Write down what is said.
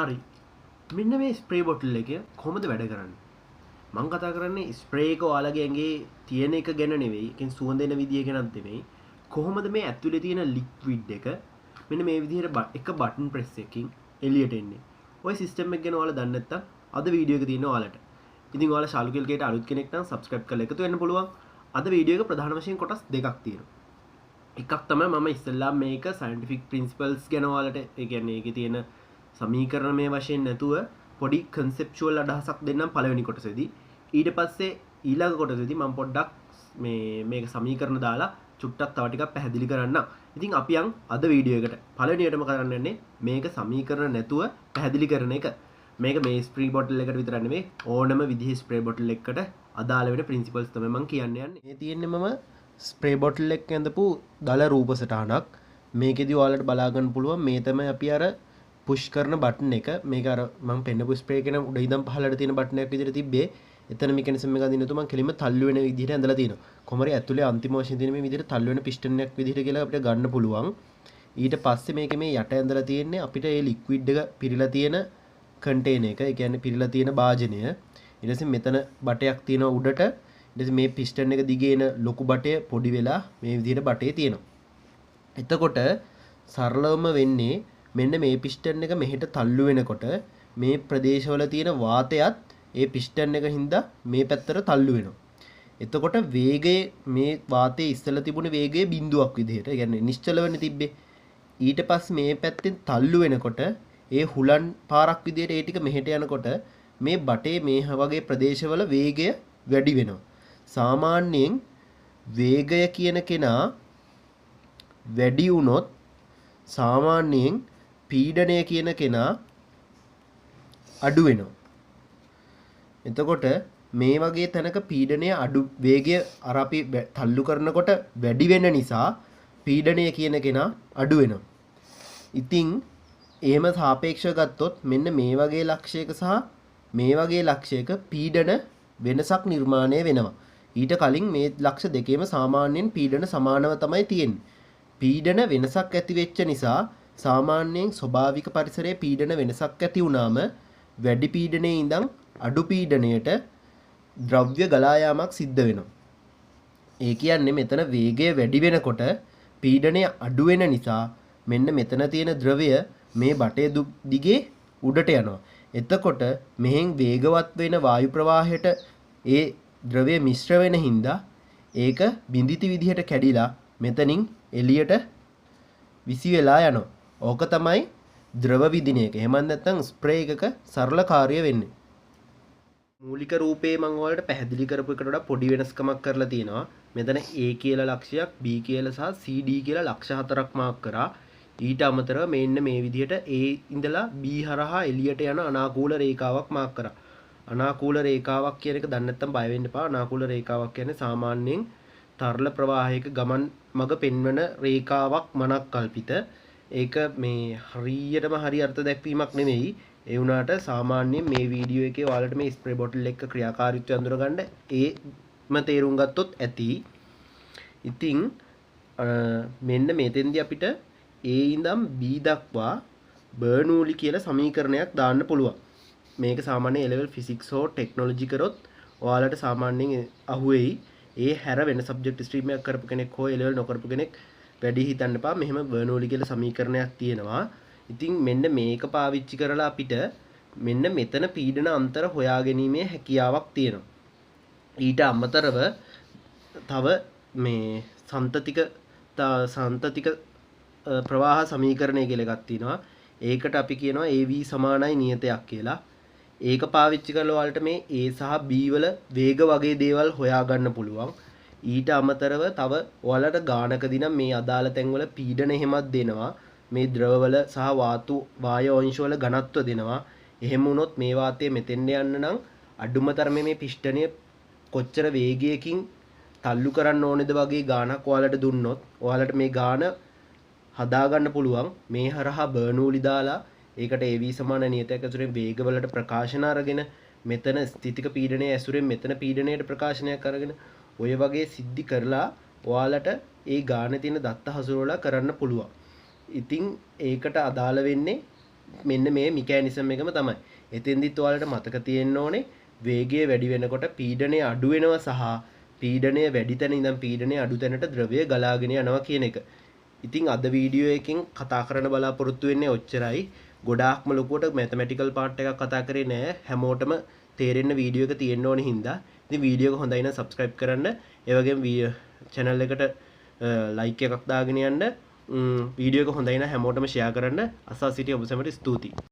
හරි. මෙන්න මේ ස්ප්‍රේ බොටල් එක කොහොමද වැඩ කරන්නේ? මං කතා කරන්නේ ස්ප්‍රේ එක ඔයාලගේ ඇඟේ තියෙන එක ගැන නෙවෙයි, ඒකෙන් සුවඳ එන විදිය ගැනත් නෙවෙයි. කොහොමද මේ ඇතුලේ තියෙන ලික්විඩ් එක මෙන්න මේ විදිහට එක බටන් ප්‍රෙස් එකකින් එළියට එන්නේ? ඔය සිස්ටම් එක ගැන ඔයාලා දන්නේ නැත්නම් අද වීඩියෝ එක තියෙනවා ඔයාලට. ඉතින් ඔයාලා ශාලුකෙල්කේට අලුත් කෙනෙක් නම් සබ්ස්ක්‍රයිබ් කරලා එකතු වෙන්න පුළුවන්. අද වීඩියෝ එක ප්‍රධාන වශයෙන් කොටස් දෙකක් තියෙනවා. එකක් තමයි මම ඉස්සෙල්ලා මේක සයන්ටිෆික් ප්‍රින්සිපල්ස් ගැන ඔයාලට, ඒ කියන්නේ ඒකේ තියෙන සමීකරණමය වශයෙන් නැතුව පොඩි කන්සෙප්චුවල් අදහසක් දෙන්නම් පළවෙනි කොටසේදී. ඊට පස්සේ ඊළඟ කොටසේදී මම පොඩ්ඩක් මේක සමීකරණ දාලා චුට්ටක් තව ටිකක් පැහැදිලි කරන්නම්. ඉතින් අපි යන් අද වීඩියෝ එකට. පළවෙනියටම කරන්න යන්නේ මේක සමීකරණ නැතුව පැහැදිලි කරන එක. මේක මේ ස්ප්‍රේ බොටල් එකට විතරක් නෙමෙයි, ඕනම විදිහේ ස්ප්‍රේ බොටල් එකකට අදාළ වෙන ප්‍රින්සිපල්ස් තමයි මම කියන්න යන්නේ. මේ තියෙන්නේ මම ස්ප්‍රේ බොටල් එක ඇඳපු දල රූප සටහනක්. මේකෙදි ඔයාලට බලා ගන්න පුළුවන් මේ තමයි අපි අර පුෂ් කරන බටන් එක. මේක අර මම පෙන්නපු ස්ප්‍රේ එක නම් උඩ ඉඳන් පහළට තියෙන බටන් එකක් විදිහට තිබ්බේ. එතන මෙකැනිසම් එක අඳින්න නැතුව මම කෙලින්ම තල්ලු වෙන විදිහට ඇඳලා තියෙනවා. කොහොම හරි ඇතුලේ අන්තිම වශයෙන් තියෙන මේ විදිහට තල්ලු වෙන පිස්ටන් එකක් විදිහට කියලා අපිට ගන්න පුළුවන්. ඊට පස්සේ මේකේ මේ යට ඇඳලා තියෙන්නේ අපිට ඒ ලික්විඩ් එක පිරීලා තියෙන කන්ටේනර් එක. ඒ කියන්නේ පිරීලා තියෙන භාජනය. ඊට පස්සේ මෙතන බටයක් තියෙනවා උඩට. ඊට පස්සේ මේ පිස්ටන් එක දිගේ එන ලොකු බටය පොඩි වෙලා මේ විදිහට බටේ තියෙනවා. එතකොට සරලවම වෙන්නේ මෙන්න මේ පිස්ටන් එක මෙහෙට තල්ලු වෙනකොට මේ ප්‍රදේශවල තියෙන වාතයත් ඒ පිස්ටන් එක හින්දා මේ පැත්තට තල්ලු වෙනවා. එතකොට වේගය මේ වාතයේ ඉස්සෙල්ලා තිබුණ වේගය බිඳුවක් විදිහට, ඒ කියන්නේ නිශ්චල වෙන්න තිබ්බේ. ඊට පස්සේ මේ පැත්තෙන් තල්ලු වෙනකොට ඒ හුලන් පාරක් විදිහට ඒ ටික මෙහෙට යනකොට මේ බටේ මේ වගේ ප්‍රදේශවල වේගය වැඩි වෙනවා. සාමාන්‍යයෙන් වේගය කියන කෙනා වැඩි වුණොත් සාමාන්‍යයෙන් පීඩනය කියන කෙනා අඩු වෙනවා. එතකොට මේ වගේ තැනක පීඩනය අඩු, වේගය අර අපි තල්ලු කරනකොට වැඩි වෙන නිසා පීඩනය කියන කෙනා අඩු වෙනවා. ඉතින් එහෙම සාපේක්ෂව ගත්තොත් මෙන්න මේ වගේ ලක්ෂයක සහ මේ වගේ ලක්ෂයක පීඩන වෙනසක් නිර්මාණය වෙනවා. ඊට කලින් මේ ලක්ෂ දෙකේම සාමාන්‍යයෙන් පීඩන සමානව තමයි තියෙන්නේ. පීඩන වෙනසක් ඇති වෙච්ච නිසා සාමාන්‍යයෙන් ස්වභාවික පරිසරයේ පීඩන වෙනසක් ඇති වුණාම වැඩි පීඩනයේ ඉඳන් අඩු පීඩනයට ද්‍රව්‍ය ගලා යාමක් සිද්ධ වෙනවා. ඒ කියන්නේ මෙතන වේගය වැඩි වෙනකොට පීඩනය අඩු වෙන නිසා මෙන්න මෙතන තියෙන ද්‍රවය මේ බටේ දිගේ උඩට යනවා. එතකොට මෙහෙන් වේගවත් වෙන වායු ප්‍රවාහයට ඒ ද්‍රවය මිශ්‍ර වෙන හින්දා ඒක බිඳිති විදිහට කැඩිලා මෙතනින් එළියට විසි වෙලා යනවා. ඕක තමයි ද්‍රව විදින එක. එහෙම නැත්නම් ස්ප්‍රේ එකක සරල කාර්යය වෙන්නේ. මූලික රූපේ මම ඔයාලට පැහැදිලි කරපු එකට වඩා පොඩි වෙනස්කමක් කරලා තියෙනවා. මෙතන A කියලා ලක්ෂයක්, B කියලා සහ C D කියලා ලක්ෂ හතරක් මාක් කරා. ඊට අමතරව මෙන්න මේ විදිහට A ඉඳලා B හරහා එළියට යන අනාකූල රේඛාවක් මාක් කරා. අනාකූල රේඛාවක් කියන එක දන්නේ නැත්නම් බය වෙන්න එපා. අනාකූල රේඛාවක් කියන්නේ සාමාන්‍යයෙන් තරල ප්‍රවාහයක ගමන් මඟ පෙන්වන රේඛාවක් මනක් කල්පිත. ඒක මේ හරියටම හරි අර්ථ දැක්වීමක් නෙමෙයි. ඒ වුණාට සාමාන්‍යයෙන් මේ වීඩියෝ එකේ ඔයාලට මේ ස්ප්‍රේ බොටල් එක ක්‍රියාකාරීත්වය අඳුරගන්න ඒම තේරුම් ගත්තොත් ඇති. ඉතින් මෙන්න මෙතෙන්දී අපිට A ඉඳන් B දක්වා බර්නූලි කියලා සමීකරණයක් දාන්න පුළුවන්. මේක සාමාන්‍ය A level physics හෝ ටෙක්නොලොජි කරොත් ඔයාලට සාමාන්‍යයෙන් අහුවෙයි. ඒ හැර වෙන සබ්ජෙක්ට් ස්ට්‍රීම් එකක් කරපු කෙනෙක් හෝ A level නොකරපු කෙනෙක් වැඩි හිතන්න එපා. මෙහෙම බර්නූලි කියලා සමීකරණයක් තියෙනවා. ඉතින් මෙන්න මේක පාවිච්චි කරලා අපිට මෙන්න මෙතන පීඩන අන්තර හොයා ගැනීමේ හැකියාවක් තියෙනවා. ඊට අමතරව තව මේ සන්තතික ප්‍රවාහ සමීකරණය කියලා එකක් තියෙනවා. ඒකට අපි කියනවා AV සමානයි නියතයක් කියලා. ඒක පාවිච්චි කරලා ඔයාලට මේ A සහ B වල වේග වගේ දේවල් හොයාගන්න පුළුවන්. ඊට අමතරව තව ඔයාලට ගානකදී නම් මේ අදාළ තැන්වල පීඩන එහෙමත් දෙනවා. මේ ද්‍රවවල සහ වායු අංශවල ඝනත්ව දෙනවා. එහෙම වුණොත් මේ වාතය මෙතෙන්ට යන්න නම් අඩුම තරමේ මේ පිෂ්ඨනය කොච්චර වේගයකින් තල්ලු කරන්න ඕනේද වගේ ගානක් ඔයාලට දුන්නොත් ඔයාලට මේ ගාන හදාගන්න පුළුවන්. මේ හරහා බර්නූලි දාලා ඒකට AV සමාන නියතයක් ඇසුරෙන් වේගවලට ප්‍රකාශන අරගෙන මෙතන ස්ථිතික පීඩනය ඇසුරෙන් මෙතන පීඩනයට ප්‍රකාශනයක් අරගෙන ඔය වගේ සිද්ධි කරලා ඔයාලට ඒ ගානේ තියෙන දත්ත හසුරවලා කරන්න පුළුවන්. ඉතින් ඒකට අදාළ වෙන්නේ මෙන්න මේ මෙකැනිසම් එකම තමයි. එතෙන්දිත් ඔයාලට මතක තියෙන්න ඕනේ වේගය වැඩි වෙනකොට පීඩනය අඩු වෙනවා සහ පීඩනය වැඩි තැන ඉඳන් පීඩනය අඩු තැනට ද්‍රවය ගලාගෙන යනවා කියන එක. ඉතින් අද වීඩියෝ එකෙන් කතා කරන්න බලාපොරොත්තු වෙන්නේ ඔච්චරයි. ගොඩාක්ම ලොකුවට මැතමැටිකල් පාර්ට් එකක් කතා කරේ නෑ. හැමෝටම තේරෙන්න වීඩියෝ එක තියෙන්න ඕනේ හින්දා. ඉතින් වීඩියෝ එක හොඳයි නම් සබ්ස්ක්‍රයිබ් කරන්න. ඒ වගේම චැනල් එකට ලයික් එකක් දාගෙන යන්න. වීඩියෝ එක හොඳයි නම් හැමෝටම ෂෙයා කරන්න. අසා සිටි ඔබ සැමට ස්තුතියි.